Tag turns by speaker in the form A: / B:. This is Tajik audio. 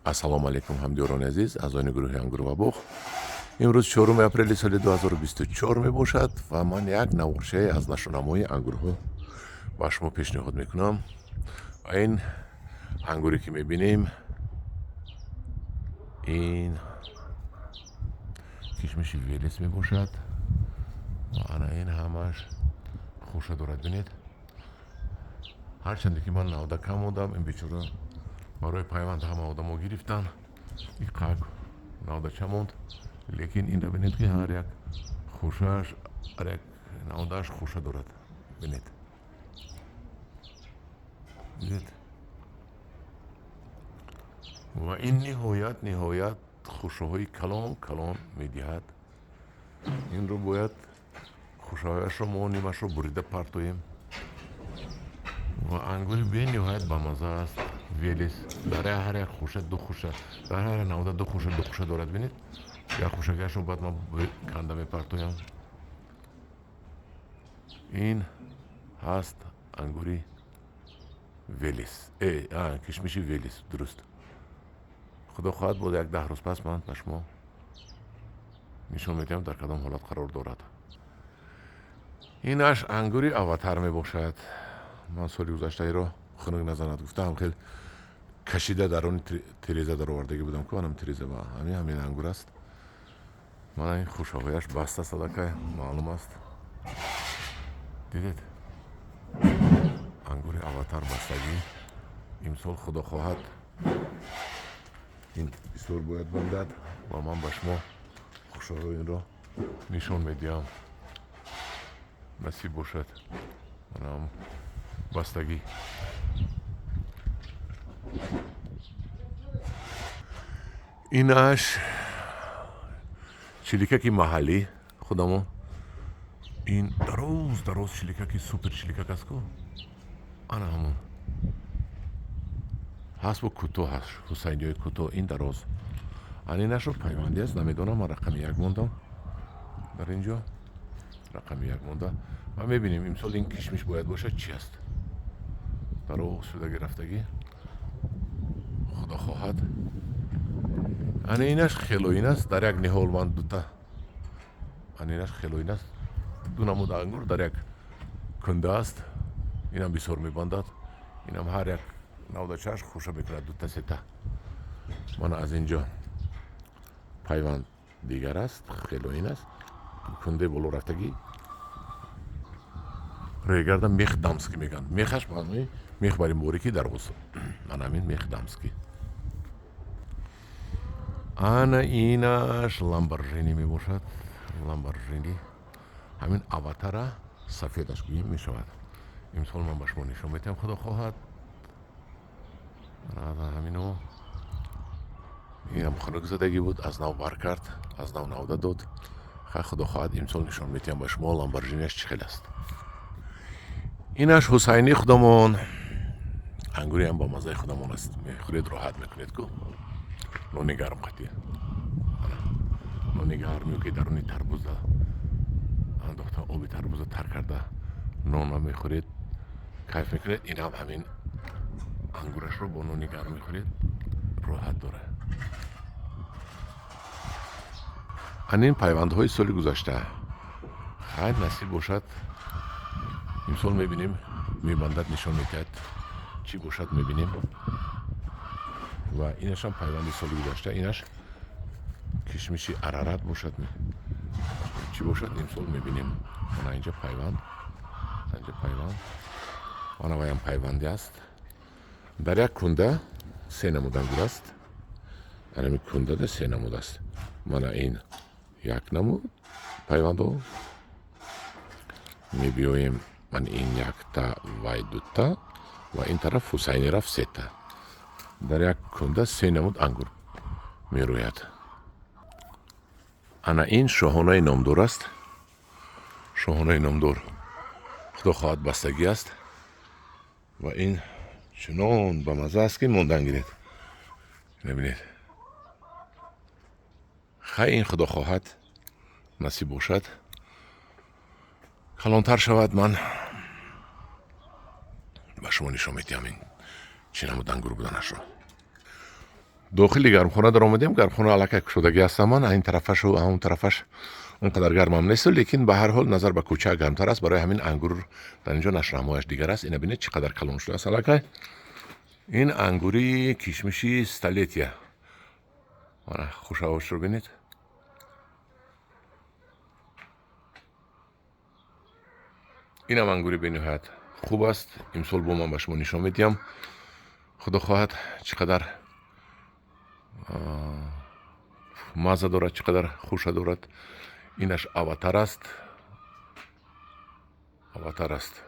A: Ассалому алайкум, ҳамдиёрони азиз, аъзони гурӯҳи Ангур ва боғ. Имрӯз 4 апрели соли 2024 мебошад ва ман як наворчае аз нашъунамои ангурҳо ба шумо пешниҳод мекунам. Ва ин ангуре ки мебинем, ин кишмиши Велес мебошад ва ана ин ҳамаш хуша дорад. Бинед, ҳарчанде ки ман навда кам одам, ин бечора барои пайванд ҳама одамо гирифтан, ин қак навдача монд, лекин инро бинед, ки ҳар як хушааш, ҳар як навдааш хуша дорад. Бинед, дидед? Ва ин ниҳоят хушаҳои калон калон медиҳад. Инро бояд хушаҳояшро мо нимашро бурида партоем. Ва ангури бениҳоят бамаза аст Велес. Дар ҳар як хуша ду хуша, дар ҳар як навда ду хуша, ду хуша дорад. Бинед, як хушагиашро бояд ман канда мепартоям. Ин ҳаст ангури Велес, кишмиши Велес, дуруст. Худо хоҳад, боз як 10 рӯз пас ман ба шумо нишон медиҳам, дар кадом ҳолат қарор дорад. Инаш ангури Аватар мебошад. Ман соли гузаштаиро хунук назанад гуфтаам, хел кашида дар они тиреза даровардагӣ будам ку, анам тиреза ба ҳамин ангур аст. Мана ин хушаҳояш баста аст, аллакай маълум аст. Дидед, ангури Аватар бастагӣ. Имсол, худо хоҳад, ин бисёр бояд бандад ва ман ба шумо хушаҳои инро нишон медиҳам, насиб бошад. Манам бастагӣ. Инаш чиликаки маҳаллӣ худамон. Ин дароз дароз чиликаки супер чиликак аст ку, ана ҳамон ҳаст, бо кӯтоҳ ҳаст, ҳусайниҳои кӯтоҳ, ин дароз. Ана инашро пайвандӣ аст, намедонам, ман рақами як мондам дар инҷо, рақами як монда. Ва мебинем, имсол ин кишмиш бояд бошад, чӣ аст, дароз шудаги рафтагӣ, худо хоҳад. Ана инаш хелоин аст, дар як ниҳол ман дута. Ана инаш хелоин аст, ду намуд ангур дар як кунда аст. Инам бисёр мебандад, инам ҳар як навдачааш хуша мекунад дута сета. Мана аз инҷо пайванд дигар аст, хелоин аст, кундаи боло рафтагӣ, регарда мех дамский мегӯянд. Мехаш маънои мех бари борики дароз. Ана ҳамин мех дамский. Ана инаш Ламборжини мебошад. Ламборжини ҳамин Аватара сафедаш гӯем мешавад. Имсол ман ба шумо нишон медиҳам, худо хоҳад. Ҳамино инам хунук задагӣ буд, аз нав бар кард, аз нав навда дод. Худо хоҳад, имсол нишон медиҳам ба шумо Ламборжинияш чӣ хел аст. Инаш ҳусайни худамон, ангуриам ба маззаи худамон аст. Мехӯред, роҳат мекунед ку, нони гарм қатӣ, нони гарм ё ки даруни тарбуза андохта, оби тарбуза тар карда нона мехӯред, кайф мекунед. Инам ҳамин ангурашро бо нони гарм мехӯред, роҳат дорад. Ана ин пайвандҳои соли гузашта. Хайр, насиб бошад, имсол мебинем, мебандад, нишон медиҳад, чӣ бошад, мебинем. Ва инашам пайванди соли гузашта, инаш кишмиши Арарат бошад, чӣ бошад, имсол мебинем. Ана инҷа пайванд, инҷа пайванд, ана ваям пайванди аст. Дар як кунда се намуд ангур аст. Анами кундада се намуд аст. Мана ин як намуд пайвандо мебиёем, ман ин якта, вай дута ва ин тараф ҳусайни рафт сета. Дар як кунда се намуд ангур мерӯяд. Ана ин шоҳонаи номдор аст. Шоҳонаи номдор, худо хоҳад, бастагӣ аст ва ин чунон ба мазза аст, ки мондан гиред. Набинед, хай, ин, худо хоҳад, насиб бошад, калонтар шавад, ман ба шумо нишон медиҳам ин чӣ намуд ангур буданашро. Дохили гармхона даромадем. Гармхона аллакай кушодагӣ ҳастам ман. Ин тарафашу он тарафаш он қадар гармам несту, лекин ба ҳар ҳол назар ба кӯча гармтар аст. Барои ҳамин ангур дар инҷо нашрамояш дигар аст. Ина бинед, чӣ қадар калон шудааст аллакай. Ин ангури кишмиши столетия. Мана, хушавошро бинед. Инам ангури бениҳоят хуб аст. Имсол бо ман ба шумо нишон медиҳам, худо хоҳад, чӣ қадар мазза дорад, чӣ қадар хуша дорад. Инаш Аватар аст, Аватар аст.